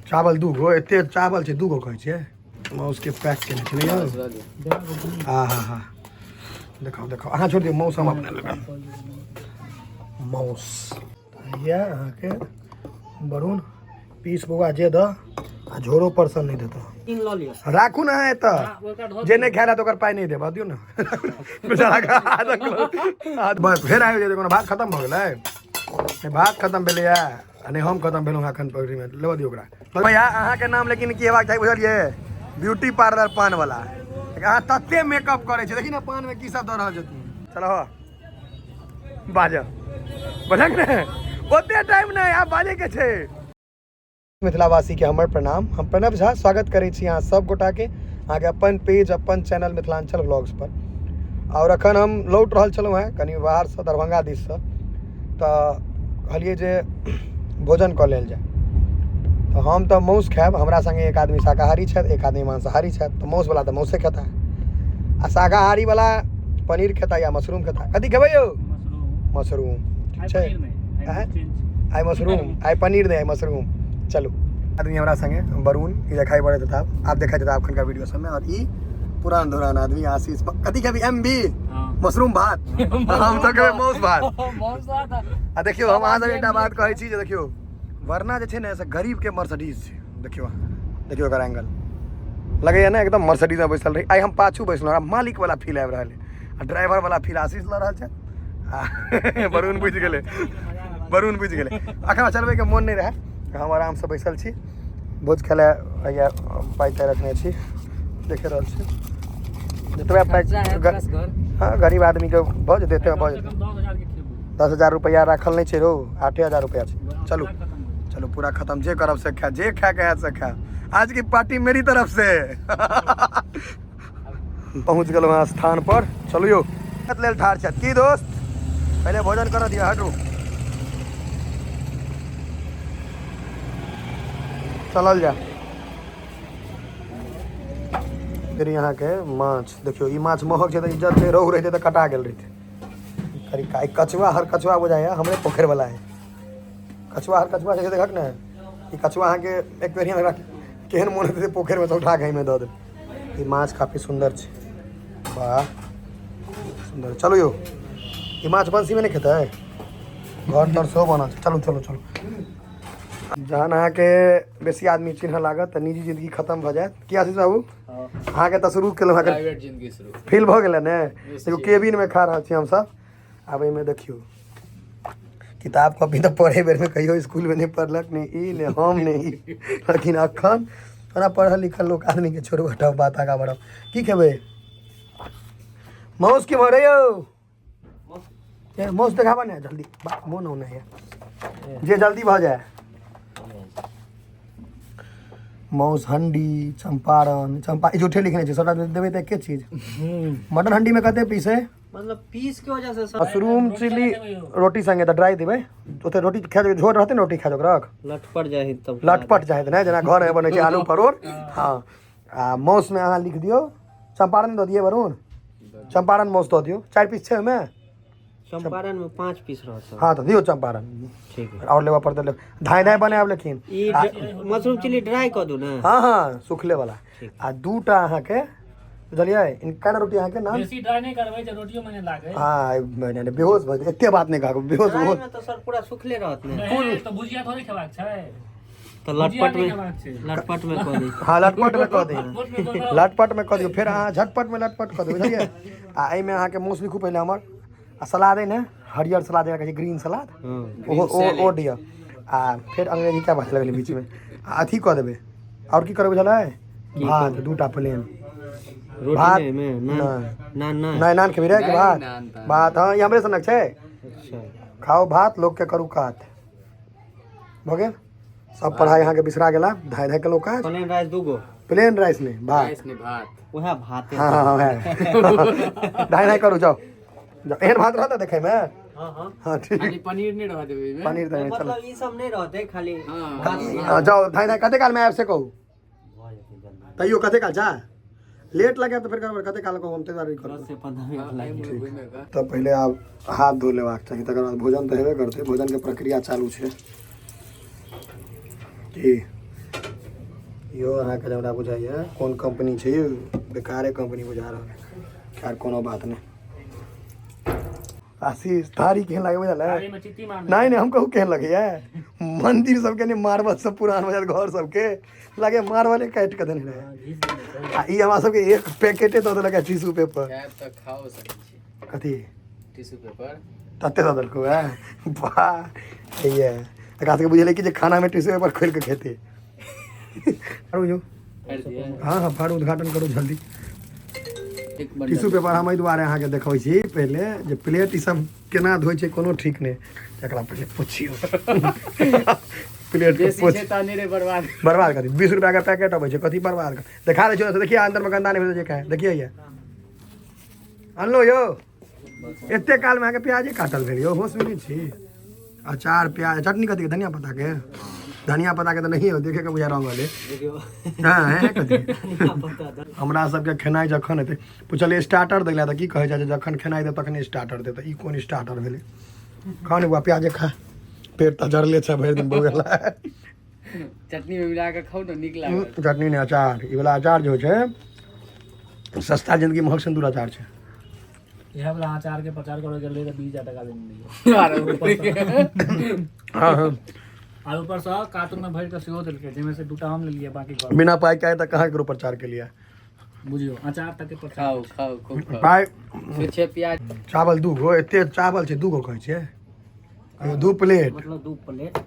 चावल 2 गो, एते चावल छै, 2 गो कहै छियै। माउसके पैक केने छै ने यौ। हाँ हाँ हाँ, देखाउ देखाउ। अहाँ छोड़ दियौ माउस, हम अपने लेबै माउस। यऽ अहाँके वरुण पीस बौआ जे दऽ आ झोरो परसन नहि देतऽ। तीन लऽ लिअ। राखू ने अहाँ एतऽ। ओकरा धऽ। जे नहि खाय तऽ ओकर पाइ नहि देब, दियौ ने बेचारा के हाथ हाथ। बस फेर आबि जेतै। कोनो भात खतम भऽ गेलै? नहि भात खतम भेलैए आ नहि हम खतम भेलहुँ। एखन पगड़ीमे लेबऽ दियौ ओकरा। भैया, अहाँके नाम लेकिन की हेबाक चाही बुझलियै? ब्यूटी पार्लर पान वाला। अहाँ तते मेकअप करै छै, देखी ने पानमे की सब दऽ रहल छथिन। चलो बाजऽ, बुझलक ने? ओते टाइम नहि, आब बाजैके छै। मिथिलावासीके हमर प्रणाम। हम प्रणव झा स्वागत करै छी अहाँ सब गोटाके अहाँके अपन पेज, अपन चैनल मिथिलाञ्चल व्लॉग्स पर। आओर अखन हम लौट रहल छलहुँ हेँ कनि बाहरसँ, दरभंगा दिससँ, तऽ कहलियै जे भोजन कऽ लेल जाय। तऽ हम तऽ मासु खायब, हमरा सङ्गे एक आदमी शाकाहारी छथि, एक आदमी मांसाहारी छथि। तऽ मासुवला तऽ मासुए खेता आ शाकाहारीवला पनीर खेता या मशरूम खेता। कथी खेबै यौ? मशरूम ठीक छै। आइ मशरूम, आइ पनीर नहि, आइ मशरूम। चलू, आदमी हमरा संगे वरुण, ई देखाई पड़ैत हेता, आब देखाई देता अखनका वीडियो सबमे। और ई पुरान धुरान आदमी आशीष। कथी खेबी? एम बी मशरूम भात। हम तऽ खेबै माउस भात। आ देखियौ, हम अहाँ सबके एकटा बात कहै छी जे देखियौ, वरना जे छै ने से गरीबके मर्सडीज छै। देखियौ अहाँ, देखियौ एकर एंगल लगैया ने, एकदम मर्सडीजमे बैसल रही। आइ हम पाछू बैसलहुँ, हमरा मालिक वाला फील आबि रहल है आ ड्राइवर वाला फील आशीष लऽ रहल छै आ वरुण बुझि गेलै, वरुण बुझि गेलै। अखन चलबैके मोन नहि रहै, हम आरामसँ बैसल छी। भोज खाय लए हैया पाइ ताइ रखने छी, देखे रहल छी जतबा पाइ। हँ, गरीब आदमीके भऽ जेतै, एतेक भऽ जेतै। 10,000 रुपैआ राखल नहि छै रौ, 8,000 रुपैआ छै। चलू चलू, पूरा खत्म। जे करब से खा, जे खायके हैत से खा। आज की पार्टी मेरी तरफ से। पहुँच गेलहुँ हँ स्थान पर। चलू यौ, लेल ठाढ़ छथि की दोस्त? पहिले भोजन करऽ दिअ। हटू, चलल जाय। फिर अहाँके माछ देखियौ, ई माछ महग छै तऽ इज्जत छै। रोहु रहितै तऽ कटा गेल रहितै। तरीका ई कछुआ, हर कछुआ बुझाइए हमरे पोखरि वाला है। कछुआ, हर कछुआ छै, देखक ने। ई कछुआ अहाँके एक बेर हमरा केहन मोन हेतै, पोखरिमे सँ उठा कऽ एहिमे दऽ देब। ई माछ काफी सुन्दर छै, वाह सुन्दर। चलू यौ, ई माछ बंसीमे नहि खेतै, घर तर सेहो बनल छै। चलू चलू चलू। जहन अहाँके बेसी आदमी चिन्हऽ लागत तऽ निजी जिंदगी खतम भऽ जायत। की आशीष बाबू, अहाँके तऽ शुरू केलहुँ, प्राइवेट जिंदगी शुरू। फील भऽ गेलै ने? एगो केबिनमे खा रहल छी हमसब। आब एहिमे देखियौ, किताब कॉपी तऽ पढ़े बेरमे कहियो इसकुलमे नहि पढ़लक, नहि ई, नहि हम, नहि ई। लेकिन अखन ओना पढ़ल लिखल लोक आदमीके छोड़ू, हटाउ बात, आगाँ बढ़ाउ। की खेबै? माउस केम्हर है यौ? ए, माउस देखाबऽ ने जल्दी। बा, मोन होने है जे जल्दी भऽ जाय। माउस हंडी चंपारण, चंपा ई झूठे लिखने छै, सबटा देबै तऽ एके चीज। मटन हंडी में कते पीस है? मतलब पीस के वजह से सर। मशरूम चिली रोटी संगे तऽ ड्राई देबै। ओते रोटी खा जेबै, झोर रहतै ने, रोटी खा जोक रख। लटपट जाइ है तब। लटपट जाइत ने, जेना घरमे बनै छै आलू परोड़। हँ, आ माउसमे अहाँ लिख दियौ चम्पारण दऽ दियै। वरुण, चम्पारण माउस दऽ दियौ। 4 पीस छै ओहिमे। चंपारण में 5 पीस रहत सर। हँ, तऽ दियौ चम्पारण। ठीक है। आओर लेबऽ पड़तै, लेब। धाँइ धाँइ बनायब लेकिन। ई मशरूम चिली ड्राई कऽ दू ने? हँ हँ, सुखले वाला। आ दूटा अहाँके, बुझलियै, इनका रोटी अहाँके नाम बेसी ड्राई नहि करबै जे रोटियो मे नहि लागै। हँ, नहि नहि, बेहोश भऽ जेतै। एते बात नहि कहब, बेहोश ड्राई बेहोश में तो सर पूरा सुखले रहत ने? नहि, तऽ भुजिया थोड़े खेबाक छै। तऽ भुजिया लटपट नहि में खेबाक छै। लटपट में कऽ दी। हँ, लटपट में कऽ दियौ। लटपट मे कऽ दो। लटपट में कऽ दियौ, फेर अहाँ झटपट में लटपट कऽ दियौ, बुझलियै? आ एहिमे अहाँके मासु लिखू पहिले हमर। आ सलाद अइ ने, हरियर सलाद जेकरा कहै छै ग्रीन सलाद, ओहो ओ ओ दिअ। आ फेर अंग्रेजी क्या बात लगलै बीचमे। आ अथी कऽ देबै, आओर की करबै बुझलै? भात दूटा प्लेन। रोटी भात नहि में नान? नहि। नान नहि। नहि, नान खेबही रे कि भात? नान तान। भात। हँ, ई हमरे सनक छै। अच्छा। खाउ भात, लोकके करू कात। भऽ गेल सब पढ़ाइ अहाँके बिसरा गेला, धाय धाय केलहुँ काज। प्लेन राइस दूगो। प्लेन राइस नहि, भात। राइस नहि, भात। उएह भाते। हँ हँ हँ, वएह। धाय धाय करू, जाउ जाउ। एहन भात रहत देखैमे? हँ हँ। हँ, ठीक। खाली पनीर नहि रहऽ देबै ओहिमे। पनीर तऽ नहि, चलो। मतलब ई सब नहि रहतै, खाली हँ। हँ, जाउ धाय धाय। कते कालमे आयब से कहू। भऽ जेतै जल्दी। तैयो कते काल जा लेट लगायब तऽ फेर गड़बड़। कते काल कहू, हम ताहि दुआरे करब। 10 से 15 मिनट लागि जेतै। घुमिके। तऽ पहिले आब हाथ धो लेबाक चाही, तकर बाद भोजन तऽ हेबे करतै। भोजनके प्रक्रिया चालू छै। की इहो अहाँके हमरा बुझाइए कोन कंपनी छै, बेकारे कंपनी बुझा रहल है। खैर कोनो बात नहि। आशीष थारी केहन लागे बुझल है? थारी में चित्ती मारने। नहीं नहीं, हम कहू केहन लगैया मंदिर सबके ने मार्बल सब पुरान हो जात घर सबके लगे मार्बले काटि के देने रहे। आ ई हमरा सबके एक पैकेटे दऽ देलक टिश्यू पेपर। खायब तऽ खाओ सकै छी। कथी? Tissue paper. तते दऽ देलकौ है? वाह, ये एकरा सबके बुझेलै कि जे खानामे टिश्यू पेपर खोलि के खेतै। आरू यौ। फाड़ि दियै? हाँ हाँ, फाड़ू, उद्घाटन करू जल्दी। एक बंडल। टिश्यू पेपर हम एहि दुआरे अहाँके देखबै छी पहिले जे प्लेट ई सब केना धोइ छै कोनो ठीक नहि। एकरा पहिले पोछियौ प्लेट के। बेसी पोछ। छै तऽ अनेरे बर्बाद। बर्बाद कथी? 20 रुपया के पैकेट अबै छै, कथी बर्बाद कर? देखा दै छियौ, देखिए अंदर में गंदा नहि भेल छै। खाए देखिए, ये अनलो यौ। एते काल में अहाँके प्याजे काटल भेल यौ, होश में नहि छी। अचार प्याज चटनी कथी के? धनिया पत्ता के? धनिया पत्ता के तऽ नहीं हो, देखे के बुझा रंगल है। देखियौ। हाँ है, कथी? धनिया पत्ता दऽ। हमरा सबके खेनाइ जखन हेतै, पुछलियै स्टार्टर दै लए तऽ की कहै छै जे जखन खेनाइ देब तखने स्टार्टर देब। तऽ ई कोन स्टार्टर भेलै? खाउ ने बौआ, प्याजे खा, पेट तऽ जरले छै भरि दिन बौएला। चटनी में मिला कऽ खाउ ने, नीक लागत। चटनी नहि, अचार। ई वाला अचार जे होइ छै, सस्ता जिंदगी महग सिन्दूर अचार छै। इएह वाला अचार के प्रचार करे गेल रही तऽ 20,000 टका देने रहियै। आरो हाँ हाँ। आ ऊपर से कार्टून में भरि कऽ सेहो देलकै, जाहिमे से दूटा हम लेलियै, बाकी घर। बिना पाइ के आइ तक कहाँ ककरो प्रचार के लिए? बुझियौ, अचार तक के प्रचार। खाउ खाउ, खूब खाउ। पाइ। छुच्छे प्याज। चावल दू गो, एते चावल छै, दू गो कहै छियै, कहियो दू प्लेट। मतलब 2 प्लेट।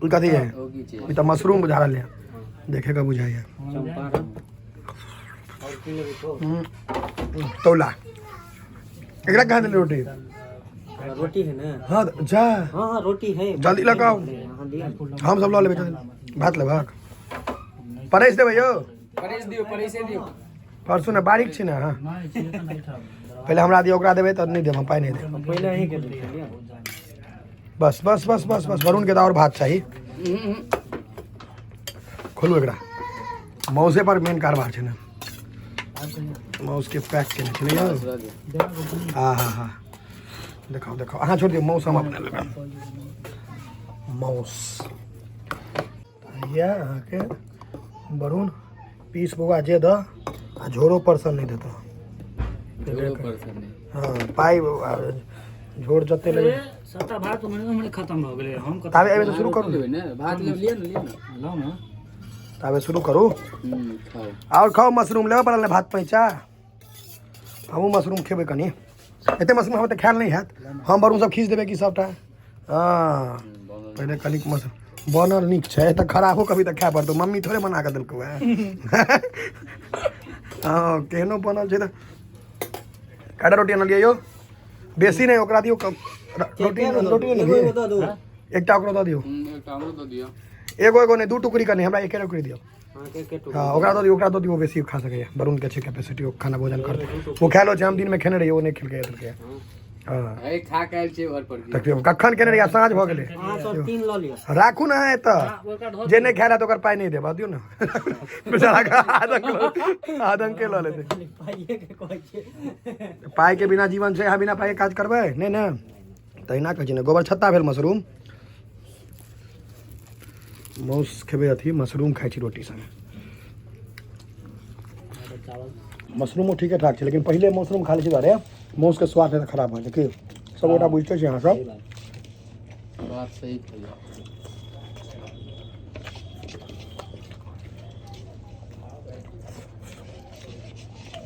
ई कथी है? ओ की छै? ई तऽ मशरूम बुझा रहल है, देखे के बुझाइए। चम्पारण और की लेबै तो? तौला एकरा कहाँ देली रोटी? रोटी है ने। हाँ जा। हाँ हाँ, रोटी है। जल्दी लगाओ। हाँ, दिया। हम सब लऽ लेबै जल्दी। भात लेबहक? परसि देबै यौ। परसि दियौ, परसि दियौ। परसू ने, बारीक छै ने। हाँ। नहि छियै तऽ नहि खाउ। पहिले हमरा दियौ, ओकरा देबै तऽ नहि देब हम, पाइ नहि देब। पहिले अहीं के देलियै। बस बस बस बस बस, वरुण के तऽ आओर भात चाही। खोलू एकरा। मौसे पर मेन कारबार छै ने, मौस के पैक केने छलै यौ। हाँ हाँ हाँ, देखाउ देखाउ। अहाँ छोड़ि दियौ मौस, हम अपने लेबै मौस। यऽ अहाँके वरुण पीस बौआ जे दऽ आ झोरो परसन नहि देतऽ। झोरो परसन नहि। हँ, पाइ आ झोर जते लेबै। सबटा भात उम्हरे उम्हरे खतम भऽ गेलै, हम कतऽ? ताबे एहिमे तऽ शुरू करू। लेबै ने भात? लेब, लिअ ने, लिअ ने। लौ ने। ताबे शुरू करू। खाउ। आओर खाउ, मशरूम लेबऽ पड़ल ने भात पैंचा। हमहूँ मशरूम खेबै कनि। एते मशरूम हमरा तऽ खायल नहि हैत। हम वरुण सब खींच देबै की सबटा? हँ, पहिले कनिक मशरूम बनल नीक छै तऽ खराबो कभी तऽ खाय पड़तौ। मम्मी थोड़े बना कऽ देलकौ है। हँ, केहनो बनल छै तऽ कएटा रोटी अनलियै यौ? बेसी नहि, ओकरा दियौ रोटी। रोटी नहि एगो लेलियै? एगो दऽ दू। एकटा ओकरो दऽ दियौ। एकटा हमरो दऽ दियौ। एगो एगो नहि, दू टुकड़ी कनि, हमरा एके टुकड़ी दियौ। हाँ, के के टुकड़ी? हाँ, ओकरा दऽ दियौ, ओकरा दऽ दियौ, बेसी खा सकैए। वरुण के छै कैपेसिटी, ओ खाना भोजन करतै। ओ खायलो छै, हम दिनमे खेने रहियै, ओ नहि खेलकै देलकै। हँ। अरे खा के आयल छियै घर पर की? तऽ कखन केने रहियै? साँझ भऽ गेलै। अहाँ सब 3 लऽ लिअ। राखू ने अहाँ एतऽ। ओकरा धो। जे नहि खाय तऽ ओकर पाइ नहि देब, दियौ ने बेचारा के। आदंक आदंके लऽ लेतै। खाली पाइए के कहै छियै। पाइके बिना जीवन छै? अहाँ बिना पाइके काज करबै नहि ने? तहिना कहै छै ने। गोबर छत्ता भेल मशरूम। माउस खेबै, अथी मशरूम खाइ छी रोटी संगे। चावल। मशरूमो ठीके ठाक छै, लेकिन पहिले मशरूम खा लै छी दुआरे माउसके स्वाद नहि तऽ खराब भऽ जाइ छै। की सब गोटा बुझिते छी अहाँ सब? बात सही कहलियै।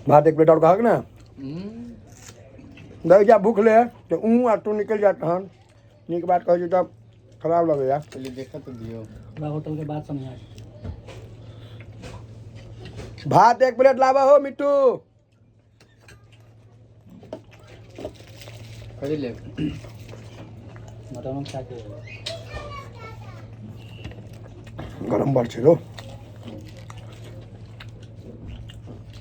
भात एक प्लेट आओर कहक ने। दै जा, भूख ले तऽ ऊँ आ तू निकलि जा तहन नीक बात कहै छी तब खराब लगैया। पहिले देखऽ तऽ दियौ। पूरा होटल के बात समझा। भात एक प्लेट लाबा हो मिट्टू। कथी लेब? मटन खा के। गरम बड़ छै रौ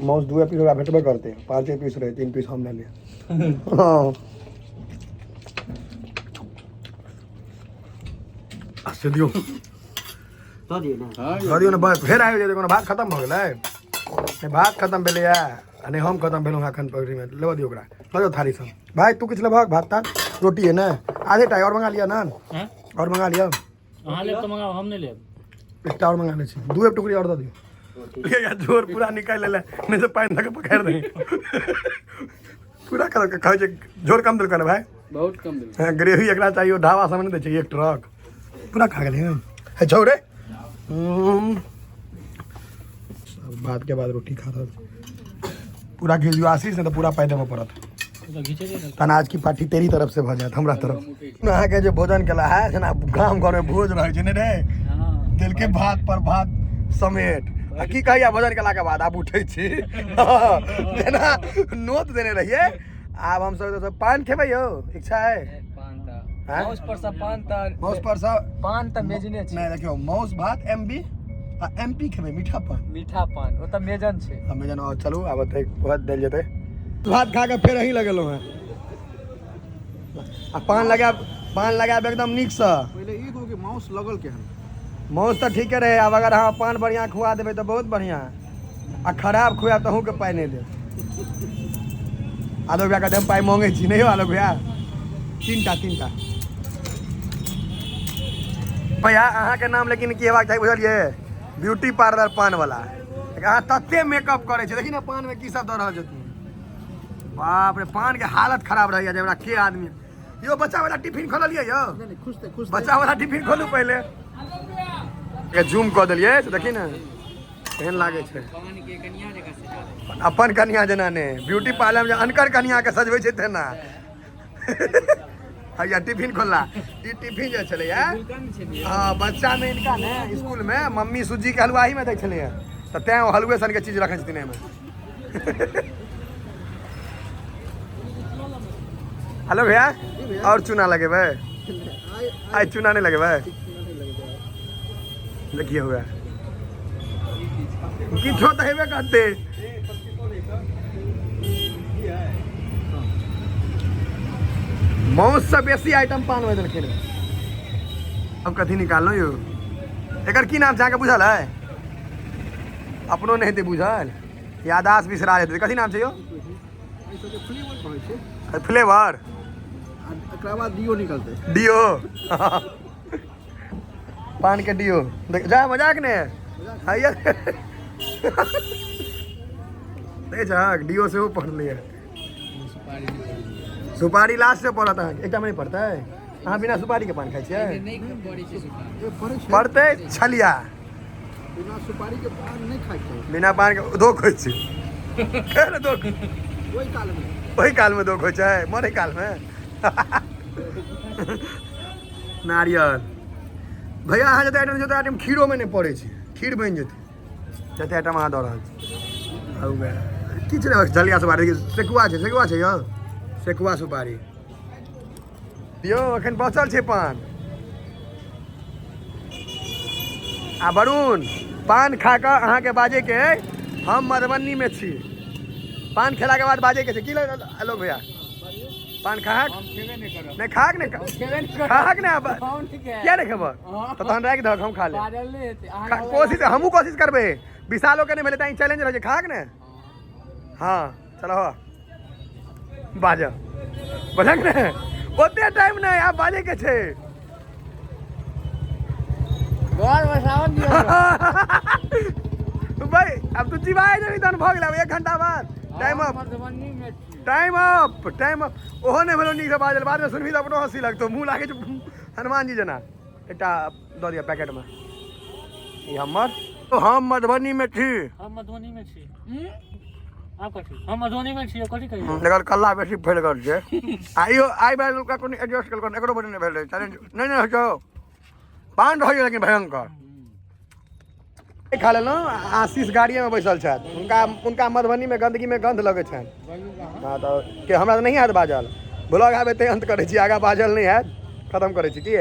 माउस। दूए पीस ओकरा भेटबे करतै। पाँचे पीस रहै, 3 पीस हम लेलियै। हँ, आ से दियौ। दऽ दियौ ने। हँ। दऽ दियौ ने। बस, फेर आबि जेतै। कोनो भात खतम भऽ गेलै? नहि भात खतम भेलैए आ नहि हम खतम भेलहुँ एखन पगड़ीमे। लेबऽ दियौ ओकरा, लऽ जाउ थारी सब। भाय, तू किछु लेबहक? भात तात रोटी है ने? आधे टा आओर मंगा लिअ ने। हैं? आओर मंगा लिअ। अहाँ लेब तऽ मंगाउ, हम नहि लेब। एकटा आओर मंगा लै छी, दूए टुकड़ी आओर दऽ दियौ। ये जोर पूरा निकालि लेले, नहि तऽ पानि धऽ कऽ पकड़ि दही पूरा। कर कहै छै झोर कम देलकै ने भाय? बहुत कम देलकै। हाँ, ग्रेवी एकरा चाहिए। ढाबा सब नहि दै छै एक ट्रक। पूरा खा गेलै है छौ रे। सब भात के बाद रोटी खा रहल छै। पूरा घिच दियौ आशीष, नहि तऽ पूरा पाइ देबऽ पड़त। तहन आज की पार्टी तेरी तरफ से भऽ जायत, हमरा तरफ। अहाँके जे भोजन केला है, जेना गाम घरमे भोज रहै छै ने रे, देलकै भात पर भात समेट। आ की कहिया भोजन केलाके बाद आब उठै छी, जेना नोत देने रहियै। आब हमसब तऽ पान खेबै यौ, इच्छा है? पान तऽ हैं? माउस पर से पान तऽ माउस पर सँ पान तऽ मेजने छै। नहि, देखियौ, माउस भात एम बी आ एम पी खेबै, मीठा पान। मीठा पान ओ तऽ मेजन छै। हमे जेना चलू, आब ओतै भात देल जेतै। भात खा कऽ फेर अहीं लगेलहुँ हेँ आ पान लगायब, पान लगायब एकदम नीकसँ। पहिले ई कहू कि माउस लगल केहन? माउस तऽ ठीके रहै। आब अगर अहाँ पान बढ़िआँ खुआ देबै तऽ बहुत बढ़िआँ, आ खराब खुआएब तऽ अहूँके पाइ नहि देब। आलोक भैया कहते हम पाइ मांगै छी। नहि यौ आलोक भैया, तीनटा तीनटा भैया अहाँके नाम लेकिन की हेबाक चाही बुझलियै? ब्यूटी पार्लर पान वाला। अहाँ तते मेकअप करै छै। देखी ने, पानमे की सब दऽ रहल छथिन। बाप रे, पान के हालत खराब रहैया जे हमरा के आदमी। यौ, बच्चा वाला टिफिन खोललियै यौ? नहि, खुश खुश। बच्चा वाला टिफिन खोलू पहिले। जूम कऽ देलियै तऽ देखी ने केहन लागै छै। पान के कनिया जकाँ सजा देलकै। अपन कनिया जेना ने, ब्यूटी पार्लर में जे अनकर कनिया के सजबै छै तेना। हैया टिफिन खोलला। ई टिफिन जे छलैया गुलकंद छलियै। हँ, बच्चा में इनका ने स्कूल में मम्मी सूजी के हलवा ही में दै छलैया, तऽ तैं ओ हलुए सन के चीज रखै छथिन एहिमे। हेलो भैया, और चूना लगेबै? आइ चूना नहि लगेबै। देखिए, हुआ किछो तऽ हेबे करतै। माउस से बेसी आइटम पान में देलखिन हँ। अब कथी निकाललहुँ यौ? एकर की नाम छै अहाँके बुझल है? अपनो नहि हेतै बुझल, यादाश्त बिसरा जेतै। कथी नाम छै यौ? एहि सबके फ्लेवर कहै छै। फ्लेवर। आ एकरा बाद डियो निकलतै। डियो, पान के डियो। देख जा, मजाक ने हैया। देखै छहक, डियो सेहो पढ़लियै। सुपारी नहि पड़ै। सुपारी लास्ट से पड़त अहाँके। एकटा मे नहि पड़तै? अहाँ बिना सुपारी के पान खाइ छियै? नहि पड़ै छै सुपारी। ए, पड़ै छै। पड़तै छलिया। बिना सुपारी के पान नहि खाइके चाही। बिना पान के दोख होइ छै। के ने दोख? ओहि कालमे। ओहि कालमे दोख होइ छै, मरे कालमे। नारियल भैया, अहाँ जते आइटम, जते आइटम खीरोमे नहि पड़ै छै, खीर बनि जेतै जते आइटम अहाँ दऽ रहल छी। आउ गए, किछु नहि। झलिया सुपारी, सेकुआ छै, सेकुआ छै यौ, सेकुआ सुपारी यौ। एखन बचल छै पान। आ वरुण, पान खा कऽ अहाँके बाजैके अइ, हम मधुबनीमे छी। पान खेलाके बाद बाजैके छै। की आलोक भैया, पान खाहक? हम खेबे नहि करब। नहि खाहक ने। खेबे नहि करब। खाहक ने आब। हम नहि खायब। किया नहि खेबह? तऽ तहन राखि दहक, हम खा लेब। बाजल नहि हेतै अहाँ। कोशिश, हमहूँ कोशिश करबै। विशालो के नहि भेलै तऽ चैलेंज रहै छै। खाहक ने? हाँ, चलो हो, बाज। बुझलक ने? ओते टाइम नहि, आब बाजैके छै। घर बसावन दियौ। भाई, अब तू चिबाए जेबही तहन भऽ गेल। आब एक घंटा बाद टाइम अप। मधुबनी मे छी। Time up, time up. ओहो नहि भेलो नीकसँ बाजल। बादमे सुनबही तऽ अपनो हँसी लगतौ, मुँह लागै छै हनुमान जी जेना। एकटा दऽ दिअ पैकेटमे, ई हमर। हम मधुबनीमे छी। हम मधुबनी में छी। आप कथी? हम मधुबनी में छी, कथी कहियै? एकर कल्ला बेसी फैल गेल छै। आ इहो आइ बार ओकरा कोनो एडजस्ट केलकन, एकरो बड़ नहि भेल रहै चैलेंज। नहि नहि होइ छौ। पान रहै लेकिन भयंकर खा लेलहुँ। आशीष गाड़िएमे बैसल छथि। हुनका हुनका मधुबनीमे गन्दगीमे गन्ध लगै छनि। हँ, तऽ के हमरा तऽ नहि हैत बाजल। ब्लॉग आब एतै अन्त करै छी, आगाँ बाजल नहि हैत, खतम करै छी। की